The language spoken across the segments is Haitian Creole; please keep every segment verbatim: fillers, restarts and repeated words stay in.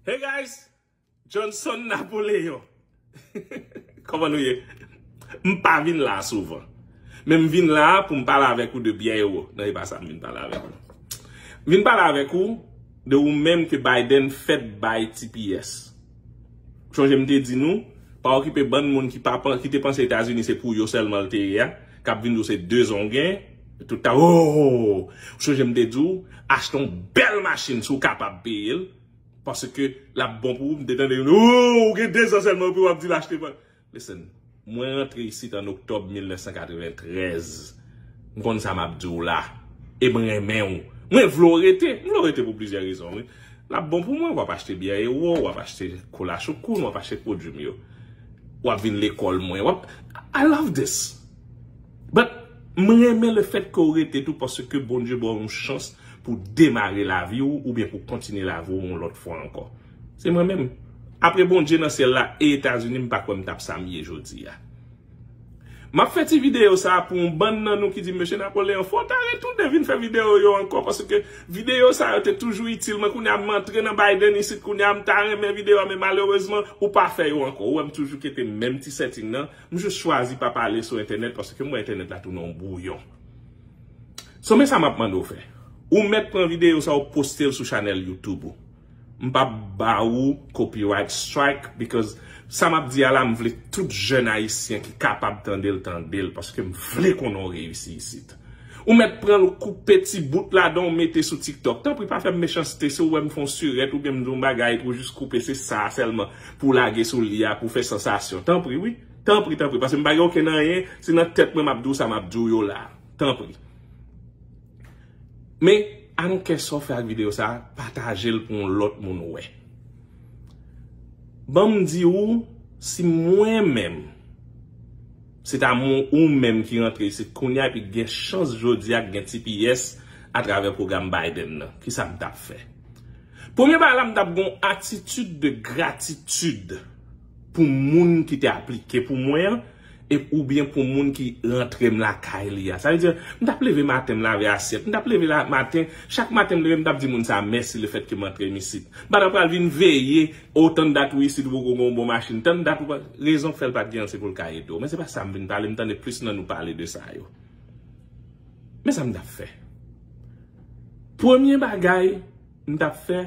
Hey guys, Johnson Napoléon. Kòman nou ye? M pa vin la souvan. Men m vin la pou m pale avèk ou de Byen Ewo. Non, e pa sa m vin pale avèk ou. M vin pale avèk ou de ou menm ke Biden fèk bay T P S. Sonje m te di nou, pa okipe bann moun ki pa pan- ki te panse Etazini se pou yo sèlman l te ye a, k ap vin di w se de zon w gen, tout ta, oh! Sonje m te di w, achte yon bèl machin si w kapab peye l, paske l ap bon pou ou. M te tande youn, oh, ou gen de zan sèlman epi w ap di l achte. Listen, mwen rantre isit an oktòb mil nèf san katreventrèz. M konn sa m ap di w la. E mwen renmen w. Mwen vle w rete. M vle w rete pou plizyè rezon, wi. L ap bon pou mwen, w ap achte Byen Ewo, w ap achte kola choukoun, w ap achte pwodui m yo. W ap vin lekòl mwen. W ap, I love this. But, m renmen le fèt ke w rete tou paske Bondye ba w yon chans pou demare lavi w oubyen pou kontinye lavi w yon lòt fwa ankò. Se mwen menm. Apre Bondye nan syèl la e Etazini, m pa kwè m t ap sa m ye jodi a. M ap fè ti videyo sa a pou yon bann nan nou ki di, "Mesye Napoleon, fò w ta retounen vin fè videyo yo ankò, paske videyo sa yo te toujou itil mwen. Kounye a m antre nan Biden isit, kounye a m ta renmen videyo a, men malerezman, ou pa fè yo ankò." Ou wè m toujou kite menm ti setting nan. M jis chwazi pa pale sou entènèt, paske m wè entènèt la tounen yon bwouyon. So, men sa m ap mande w fè. Ou mèt pran videyo sa, ou poste l sou chanèl YouTube ou. M p ap ba ou copyright strike, because sa m ap di a la, m vle tout jèn ayisyen ki kapab tande l, tande l, paske m vle konnen w reyisi isit. Ou mèt pran l, ou koupe ti bout ladan, ou mete sou TikTok. Tanpri, pa fè m mechanste, si w wè m fè yon sirèt oubyen m di yon bagay, ou jis koupe, se sa sèlman pou w lage sou li a, pou w fè sansasyon. Tanpri, wi. Tanpri, tanpri, paske m pa gen okenn anyen, se nan tèt mwen m ap di w sa m ap di w yo la. Tanpri. Men, I don't care sa w fè ak videyo sa a, pataje l pou yon lòt moun wè. Ban m di w, si mwen menm, se ta mwen ou menm ki rantre isit kounye a epi gen chans jodi a gen T P S atravè pwogram Biden nan, kisa m t ap fè? Premye bagay la, m t ap gen yon atitid de gratitid pou moun ki te aplike pou mwen an, e oubyen pou moun ki rantre m lakay li a. Sa vle di, m t ap leve maten, m lave asyèt. M t ap leve la maten, chak maten m leve, m t ap di moun sa a mèsi lefètke m antre m isit. M pa t ap pral vin veye, o, tann dat ou isit, ou poko gen yon bon machin. Tann dat ou pa, rezon k fè l pa t gen an, se pou l ka ede w. Men se pa sa m vin pale, m tande plis nan nou pale de sa yo. Men sa m t ap fè. Premye bagay m t ap fè,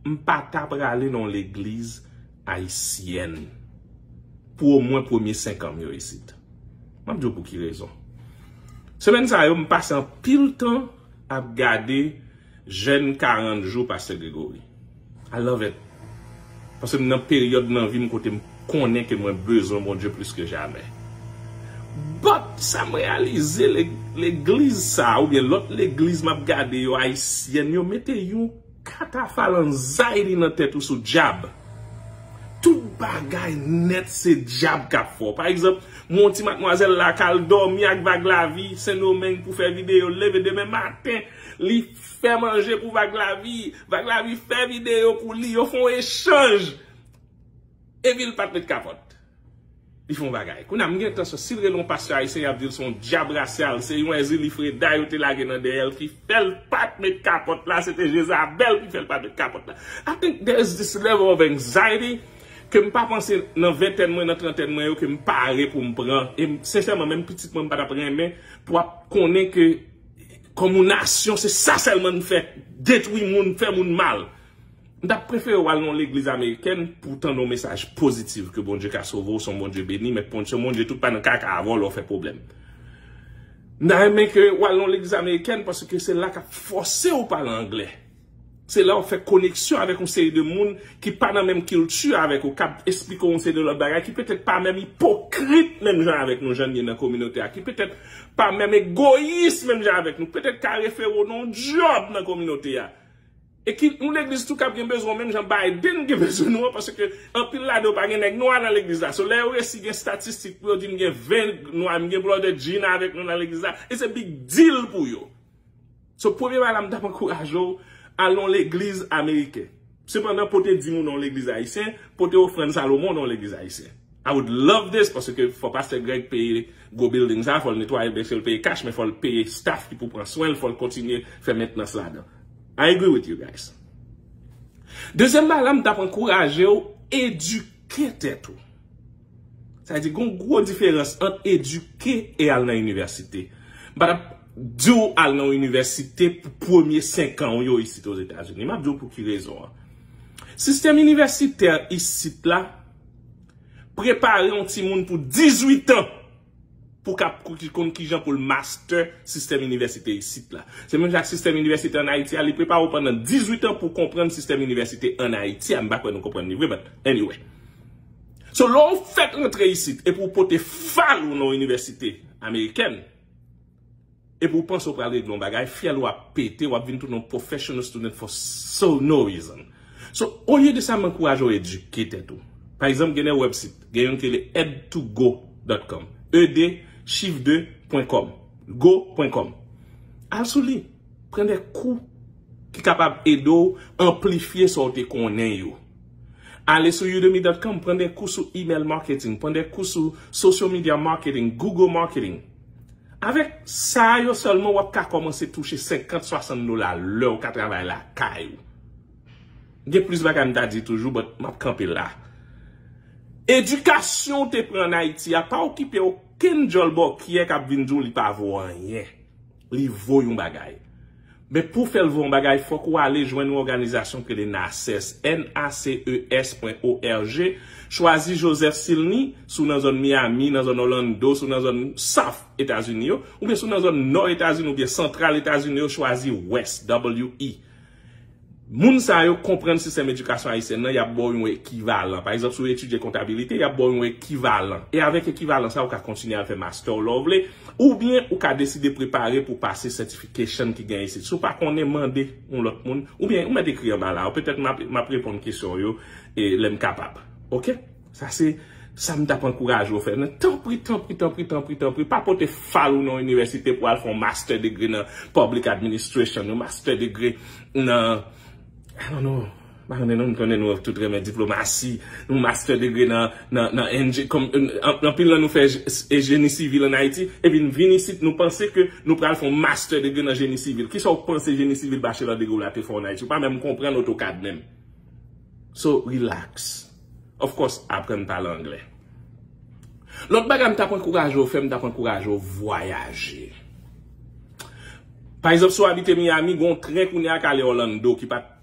m pa ta prale nan yon legliz ayisyèn pou omwen premye senk an m yo isit. M ap di w pou ki rezon. Semèn sa yo, m pase anpil tan ap gade jèn karant jou Pastè Gregory. I love it. Paske m nan peryòd nan vi m kote m konnen ke mwen bezwen Bondye plis ke jamè. But, sa m reyalize, le- legliz sa a, oubyen lòt legliz m ap gade yo, ayisyèn, yo mete yon katafal anxiety nan tèt ou sou dyab. Tout bagay nèt se dyab k ap fè w. Pa egzanp, m wè yon ti matmwazèl la k al dòmi ak Vag Lavi, Sendomeng pou fè videyo, leve demen maten, li fè manje pou Vag Lavi, Vag Lavi fè videyo pou li, yo fè yon echanj. Epi l pa t met kapòt. Li fè yon bagay. Kounye a, m gen tansyon, si l rele yon pastè ayisyen, y ap di l se yon dyab rasyal, se yon Èzili Freda yo te lage nan dèyè l ki fè l pa t met kapòt la, se te Jezabèl ki fè l pa t met kapòt la. I think there is this level of anxiety ke m pa panse nan ventèn mwen, nan trantèn mwen yo, ke m pare pou m pran. E m- sensèman, menm pitit mwen, m pa t ap renmen pou ap konnen ke kòm yon nasyon, se sa sèlman n fè, detwi moun, fè moun mal. M t ap prefere w al nan yon legliz amerikèn pou w tande yon mesaj pozitif, ke Bondye ka sove w, se yon Bondye beni, men Bondye, se yon Bondye tout pa nan kaka avè w lè w fè pwoblèm. M ta renmen ke w al nan yon legliz amerikèn paske se la k ap fòse w pale anglè. Se la w ap fè koneksyon avèk yon seri de moun ki pa nan menm kilti avèk ou, k ap esplike w yon seri de lòt bagay, ki petèt pa menm ipokrit menm jan avèk nou, jan n ye nan kominote a, ki petèt pa menm egoyis menm jan avèk nou, petèt ka refere w nan yon djòb nan kominote a. E ki yon legliz tou k ap gen bezwen w menm jan Biden gen bezwen nou an, paske anpil ladan yo pa gen nèg nwa nan legliz la. So, lè yo resi gen estatistik pou yo di m gen ven nwa, m gen brother Gina avèk nou nan legliz la, it's a big deal pou yo. So, premye bagay la, m t ap ankouraje w al nan yon legliz ameriken. Sepandan, pote dim ou nan yon legliz ayisyen, pote ofrann Salomon nan yon legliz ayisyen. I would love this, paske fò pastè Greg peye gwo building sa, fò l netwaye, byensi l peye cash, men fò l peye staff ki pou pran swen l, fò l kontinye fè mentnans ladan. I agree with you guys. Dezyèm bagay la, m t ap ankouraje w edike tèt ou. Sa vle di, gen yon gwo diferans ant edike e al nan inivèsite. M pa t ap di w al nan yon inivèsite pou premye senk an w yo isit Ozetazini. M ap di w pou ki rezon an. Sistèm inivèsitè isit la prepare yon timoun pou dizuit an pou k ap konn kijan pou l master sistèm inivèsite isit la. Se menm jan ak sistèm inivèsite ann Ayiti a, li prepare w pandan dizuit an pou w konprann sistèm inivèsite ann Ayiti a. M pa kwè nou konprann li vre, but anyway. So, lè w fèk rantre isit epi w pote fal ou nan yon inivèsite amerikèn, epi w panse w pral regle yon bagay, fyèl ou ap pete, w ap vin tounen yon professional student for so no reason. So, olye de sa, m ankouraje w edike tèt ou. Pa egzanp, gen de website, gen youn ki rele ed to go dot com, ed chif de pwen kòm, go pwen kòm. Al sou li, pran de kou ki kapab ede w anplifye sa w te konnen yo. Ale sou udemy dot com, pran de kou sou email marketing, pran de kou sou social media marketing, Google marketing. Avèk sa yo sèlman, w ap ka kòmanse touche senkant, swasant dola lè w ka travay lakay ou. Gen plis bagay m ta di toujou, but m ap kanpe la. Edikasyon w te pran ann Ayiti a pa okipe okenn djòl bòkyè k ap vin di w li pa vo anyen. Li vo yon bagay. Men pou w fè l vo yon bagay, fòk ou ale jwenn yon òganizasyon ki rele naces, N A C E S pwen O R G. Chwazi Joseph Silny, si w nan zòn Miami, nan zòn Orlando, si w nan zòn South Etazini yo, oubyen si w nan zòn Nò Etazini oubyen Santral Etazini yo, chwazi West, W E. Moun sa yo konprann sistèm edikasyon ayisyèn nan, y ap ba w yon ekivalan. Pa egzanp, si w etidye kontabilite, y ap ba w yon ekivalan. E avèk ekivalan sa, ou ka kontinye al fè master w lè w vle, oubyen ou ka deside prepare pou pase certification ki gen isit. Si w pa konnen, mande yon lòt moun, oubyen ou mèt ekri anba la. Petèt m ap, m ap reponn kesyon w yo, e, lè m kapab. Oke? Sa se sa m t ap ankouraje w fè. Men tanpri, tanpri, tanpri, tanpri, tanpri, pa pote fal ou nan yon inivèsite pou al fè yon master degree nan public administration, yon master degree nan, I don't know, m pa konnen non, m konnen nou tout renmen diplomasi, yon master degree nan, nan, nan enje-, kòm, an-, anpil nan nou fè je-, e jeni sivil ann Ayiti, epi n vin isit, nou panse ke nou pral fè yon master degree nan jeni sivil. Kisa w panse jeni sivil bachelor degree w la te fè w ann Ayiti? Ou pa menm konprann AutoCAD menm. So, relax. Of course, aprann pale anglè. Lòt bagay m t ap ankouraje w fè, m t ap ankouraje w vwayaje. Pa egzanp, si w abite Miami, gen yon tren kounye a k ale Orlando ki pa t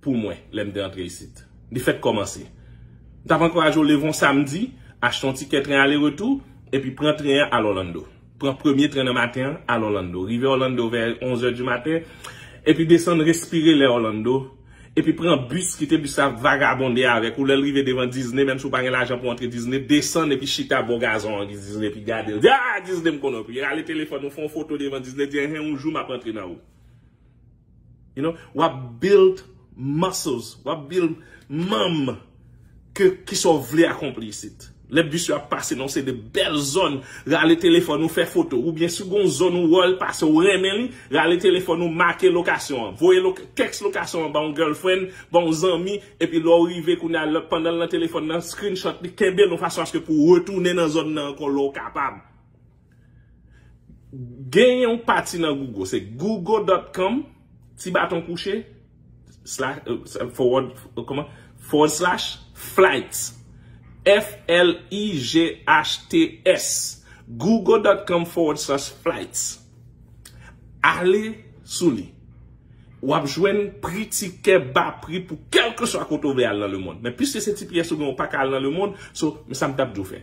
pou mwen lè m te antre isit. Li fèk kòmanse. M t ap ankouraje w leve yon samdi, achte yon tikè tren ale retou, epi pran tren an al Orlando. Pran premye tren nan maten an, al Orlando. Rive Orlando vè onz è di maten, epi desann, respire lè Orlando, epi pran bis, kite bis la vagabonde avèk ou. Lè l rive devan Disney, menm si w pa gen lajan pou antre Disney, desann epi chita bò gazon an Disney, epi gade l. Di, "Ah, Disney m konnen w." Epi rale telefòn ou, fè yon foto devan Disney, di, "Enhen, yon jou m ap antre nan ou." You know, w ap build muscles, w ap build manm ke kisa w vle akonpli isit. Lè bis yo ap pase nan yon seri de bèl zòn, rale telefòn ou, fè foto, oubyen si w gen yon zòn ou wè l pase, ou renmen li, rale telefòn ou, make lokasyon an, voye loka-, tèks lokasyon an ba yon girlfriend, ba yon zanmi, epi lè w rive kounye a, lè, pandan l nan telefòn nan, screenshot li, kenbe l yon fason aske pou w retounen nan zòn nan ankò lè w kapab. Gen yon pati nan Google, se google dot com, ti baton kouche, slash, euh, forward, euh, kòman? Forward slash flights. F L I G H T S. google dot com forward slash flights. Ale sou li. W ap jwenn pri tikè ba pri pou kèlkeswa kote w vle al nan lemonn. Men piske se ti pyès ou gen, ou pa ka al nan lemonn, so, men sa m t ap di w fè.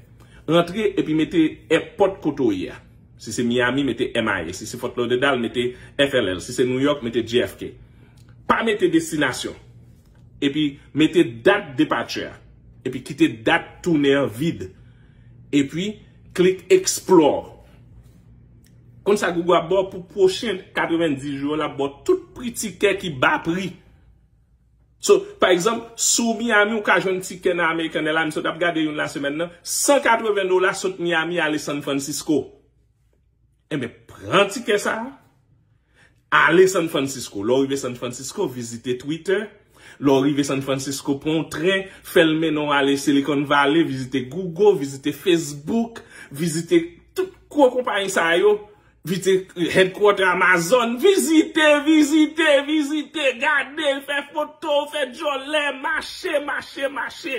Rantre epi mete èpòt kote w ye a. Si se Miami, mete M I A. Si se Fort Lauderdale, mete F L L. Si se New York, mete J F K. Pa mete destinasyon. Epi mete dat departure a. Epi kite dat tounen an vid. Epi klik explore. Konn sa Google ap ba w pou pwochen katrevenndis jou yo, l ap ba w tout pri tikè ki ba pri. So, pa egzanp, si w Miami, ou ka jwenn tikè nan American Airlines, m sot ap gade youn la semèn nan, san katreven dola sot Miami ale San Francisco. Enben, pran tikè sa a, ale San Francisco. Lè w rive San Francisco, vizite Twitter. Lè w rive San Francisco, pran yon tren, fè l mennen w ale Silicon Valley, vizite Google, vizite Facebook, vizite tout gwo konpayi sa yo. Vizite headquarter Amazon, vizite, vizite, vizite, gade, fè foto, fè djòlè, mache, mache, mache.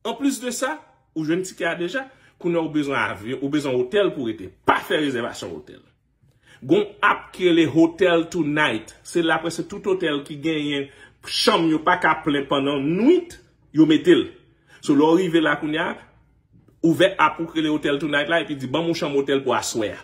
Anplis de sa, ou jwenn tikè a deja, kounye a ou bezwen avyon, ou bezwen otèl pou rete. Pa fè rezèvasyon otèl. Gon app ki rele Hotel Tonight. Se la prèske tout otèl ki genyen chanm yo pa ka plen pandan nwit, yo mete l. So, lè w rive la kounye a, ouvè app ou ki rele Hotel Tonight la, epi di, ban m yon chanm otèl pou aswè a.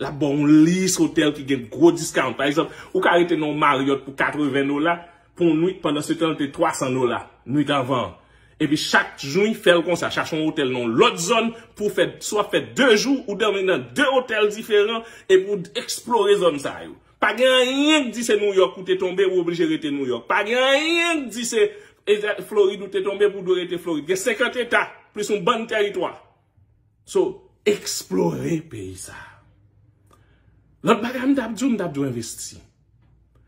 L ap ba w yon lis otèl ki gen gwo discount. Pa egzanp, ou ka rete nan yon Marriott pou katreven dola pou yon nwit, pandan se tan l te twa san dola nwit anvan an. Epi chak jou, fè l konsa, chache yon otèl nan yon lòt zòn pou w fè, si w ap fè de jou, ou dòmi nan de otèl diferan, epi w eksplore zòn sa yo. Pa gen anyen k di se New York ou te tonbe, ou oblije rete New York. Pa gen anyen k di se Eta Florid ou te tonbe pou w dwe rete Florid. Gen senkant eta, plis yon bann tèritwa. So, eksplore peyi sa. Lòt bagay m t ap di w, m t ap di w envesti.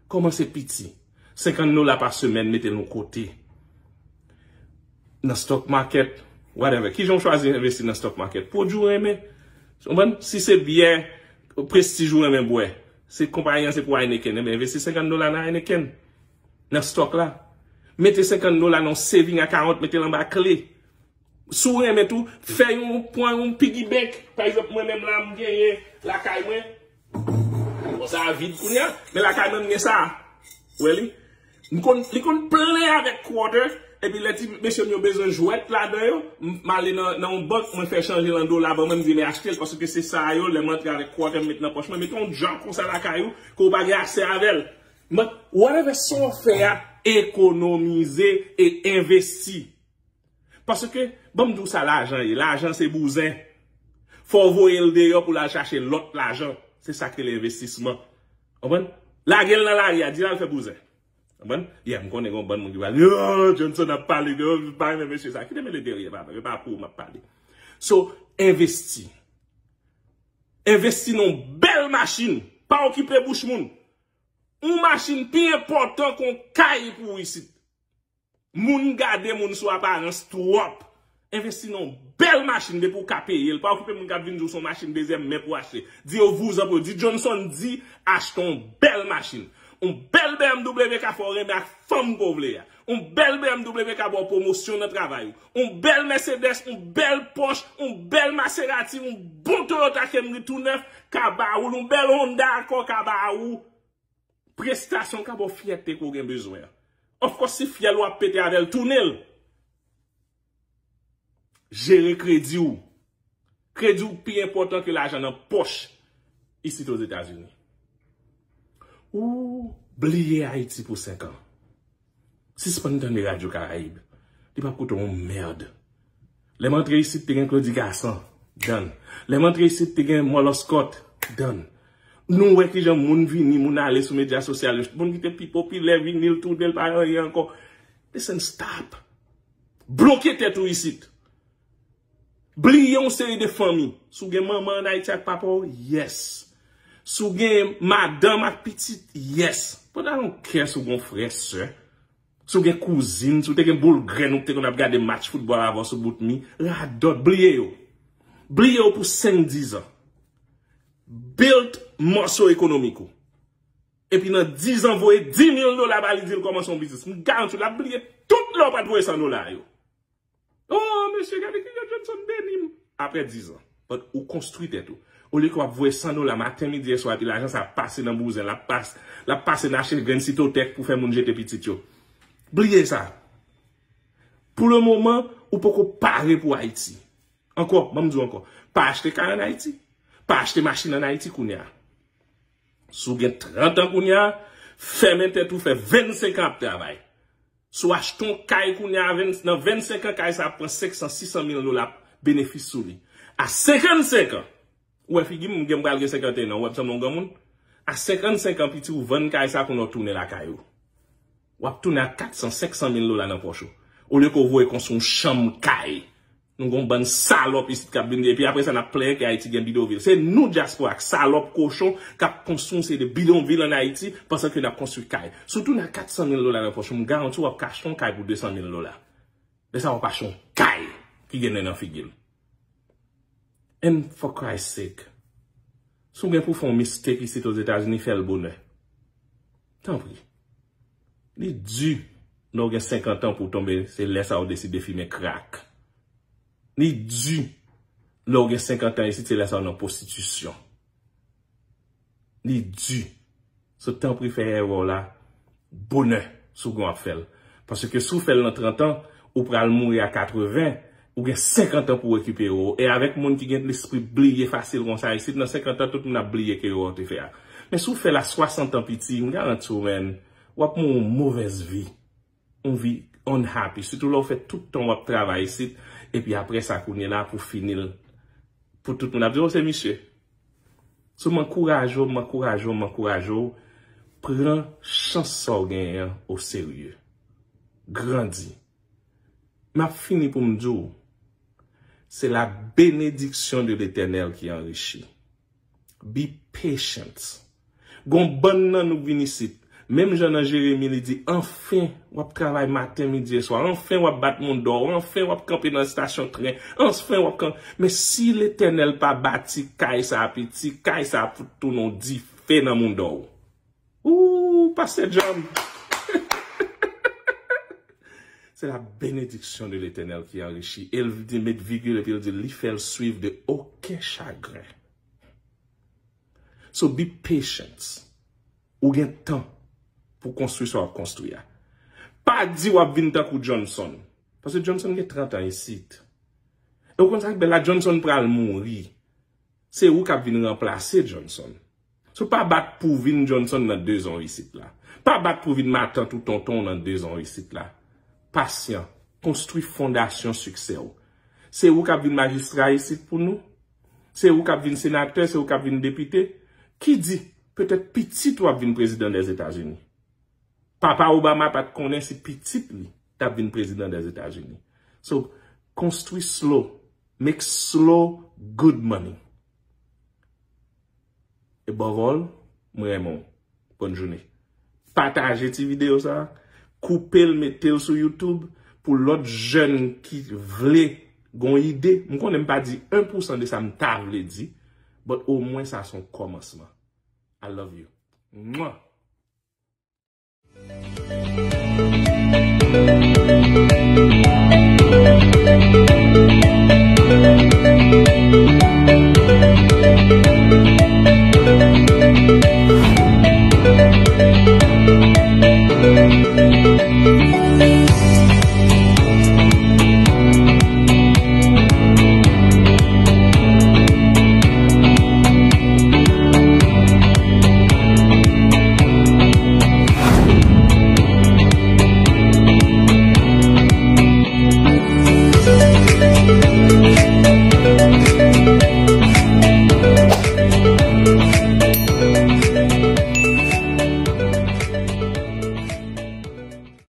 Kòmanse piti. Senkant dola pa semèn, mete l yon kote. Nan stock market, whatever. Kijan w chwazi envesti nan stock market? Pwodui w renmen. Ou konprann? Si se byè Prestige ou renmen bwè, se konpayi an se pou Heineken, enben envesti senkant dola nan Heineken. Nan stock la. Mete senkant dola nan yon saving account, mete l anba kle. Si w renmen tou, fè yon, pran yon piggy bank. Pa egzanp, mwen menm la, m genyen lakay mwen. Bon, sa a vid kounye a, men lakay mwen, m gen sa a. Ou wè li? M konn, li konn plen avèk quarter, epi lè ti mesye m yo bezwen jwèt ladan yo, m, m ale nan, nan yon bank, mwen fè chanje l an dola, ban mwen, m di, men achte l, paske se sa yo, lè m antre avèk quarter, m met nan pòch mwen, mete yon djòb konsa lakay ou, ke w pa gen aksè avè l. But whatever sa w fè a, ekonomize e envesti. Paske, ban m di w sa lajan ye. Lajan se bouzen. Fò w voye l deyò pou l al chache lòt lajan. Se sa k rele envestisman. Konprann? Lage l nan lari a, di l al fè bouzen. Konprann? Yeah, m konnen gen yon bann moun ki pral di, "Oh, Johnson ap pale, yo pa renmen mesye sa." Kite mele derye, papa. E pa pou ou m ap pale. So, envesti. Envesti nan yon bèl machin. Pa okipe bouch moun. Yon machin pi enpòtan ke yon kay pou w isit. Moun gade moun sou aparans twòp. Envesti nan yon bèl machin depi w ka peye l. Pa okipe moun k ap vin di w se yon machin dezyèm men pou w achte. Di yo vouzan pou yo. Di Johnson di achte yon bèl machin. Yon bèl B M W ka fè w renmen ak fanm ke w vle a. Yon bèl B M W ka ba w pwomosyon nan travay ou. Yon bèl Mercedes, yon bèl Porsche, yon bèl Maserati, yon bon Toyota Camry tou nèf ka ba ou l. Yon bèl Honda Accord ka ba ou prestasyon, ka ba w fyète ke w gen bezwen an. Of course, si fyèl ou ap pete avè l, tounen l. Jere kredi w. Kredi w pi enpòtan ke lajan nan pòch isit Ozetazini. Ou bliye Ayiti pou senk an. Sispann tande Radyo Karayib. Li p ap koute w yon mèd. Lè m antre isit, te gen Claudy Gassant. Done. Lè m antre isit, te gen Mòlòskòt. Done. Nou wè kijan moun vini, moun ale sou medya sosyal yo. Moun ki te pi popilè, vini, l tounen, l pa anyen ankò. Listen, stop. Bloke tèt ou isit. Bliye yon seri de fanmi. Si w gen manman ann Ayiti ak papa w, yes. Si w gen madanm ak pitit, yes. But I don't care si w gen frè, sè. Si w gen kouzin, si w te gen boul grenn ou ki te konn ap gade match foutbòl avè w sou bout mi, radòt, bliye yo. Bliye yo pou senk, diz an. Build mòso ekonomik ou. Epi nan diz an, voye dis mil dola ba li, di l kòmanse yon biznis. M garanti w, l ap bliye tout lè w pa t voye san dola yo. Oh, mesye, gade kijan Johnson beni m. Apre diz an, but ou konstwi tèt ou. Olye ke w ap voye san dola maten, midi, e swa, epi lajan sa ap pase nan bouzen, l ap pas-, l ap pase nan achte grenn sitotèk pou fè moun jete pitit yo. Bliye sa. Pou le moman, ou poko pare pou Ayiti. Ankò, ban m di w ankò, pa achte kay ann Ayiti. Pa achte machin ann Ayiti kounye a. Si w gen trant an kounye a, fèmen tèt ou, fè vennsenk an ap travay. Si w achte yon kay kounye a, venn-, nan vennsenk an, kay sa ap pran senk san, sis san mil dola benefis sou li. A senkannsenk an, ou wè figi m, m gen, m pral gen senkanteyen an, ou wè m sanble yon granmoun? A senkannsenk an, piti, ou vann kay sa kounye a, w tounen lakay ou. W ap tounen ak kat san, senk san mil dola nan pòch ou. Olye ke w voye konstwi yon chanm kay. Nou gon bann salòp isit k ap vin, epi apre sa n ap plenyen ke Ayiti gen bidonvil. Se nou dyaspora k salòp kochon k ap konstwi yon seri de bidonvil ann Ayiti pandan ke n ap konstwi kay. Si w tounen ak kat san mil dola nan pòch ou, m garanti w ap ka achte yon kay pou de san mil dola. Lè sa w ap achte yon kay ki gen nen nan figi l. And for Christ sake, Si w gen pou fè yon mistake isit Ozetazini, fè l bonè. Tanpri. Li di, lè w gen senkant an pou w tonbe, se lè sa w deside fimen krak. Li di, lè w gen senkant an isit, se lè sa w nan pwostitisyon. Li di. So, tanpri fè erè w la bonè si w gen w ap fè l. Paske si w fè l nan trant an, ou pral mouri a katreven, ou gen senkant an pou w rekipere w. E avèk moun ki gen lespri bliye fasil konsa isit, nan senkant an, tout moun ap bliye ke erè w te fè a. Men si w fè l a swasant an piti, m garanti w, man, w ap mouri yon movèz vi. Yon vi unhappy. Sitou lè w fè tout tan w ap travay isit, epi apre sa, kounye la, pou fini l, pou tout moun ap di, "Oh, se misye." So, m ankouraje w, m ankouraje w, m ankouraje w. Pran chans sa w genyen an oserye. Grandi. M ap fini pou m di w, c'est la bénédiction de l'Éternel qui enrichit. Be patient. Gon bann nan nou k vin isit. Menm jan nan Jeremi, li di, "Anfen, w ap travay maten, midi e swa. Anfen, w ap bat moun dò. Anfen, w ap kanpe nan estasyon tren. Anfen, w ap kanpe." Men si Letènèl pa bati kay sa a piti, kay sa a fout tounen yon dife nan moun dò w. Ooh, Pastor John. C'est la bénédiction de l'Éternel qui enrichit. E l di, met vigil, epi l di, li fè l swiv de okenn chagren. So be patient. Ou gen tan pou konstwi sa w ap konstwi a. Pa di w ap vin tankou Johnson. Paske Johnson gen trant an isit. E w konn sa k bèl la, Johnson pral mouri. Se ou k ap vin ranplase Johnson. So pa bat pou w vin Johnson nan de zan w isit la. Pa bat pou w vin matant ou tonton w nan de zan w isit la. Pasyan, konstwi fondasyon siksè w. Se ou k ap vin majistra isit pou nou. Se ou k ap vin senatè, se ou k ap vin depite. Ki di, petèt pitit ou ap vin prezidan dèzetazini. Papa Obama pa t konnen si pitit li t ap vin prezidan dèzetazini. So, konstwi slow, make slow good money. Above all, mwen renmen w. Bòn jounen. Pataje ti videyo sa, koupe l, mete l sou YouTube pou lòt jèn ki vle gon ide. M konnen m pa di en pou san de sa m ta vle di, but omwen sa se yon kòmansman. I love you. Mwah!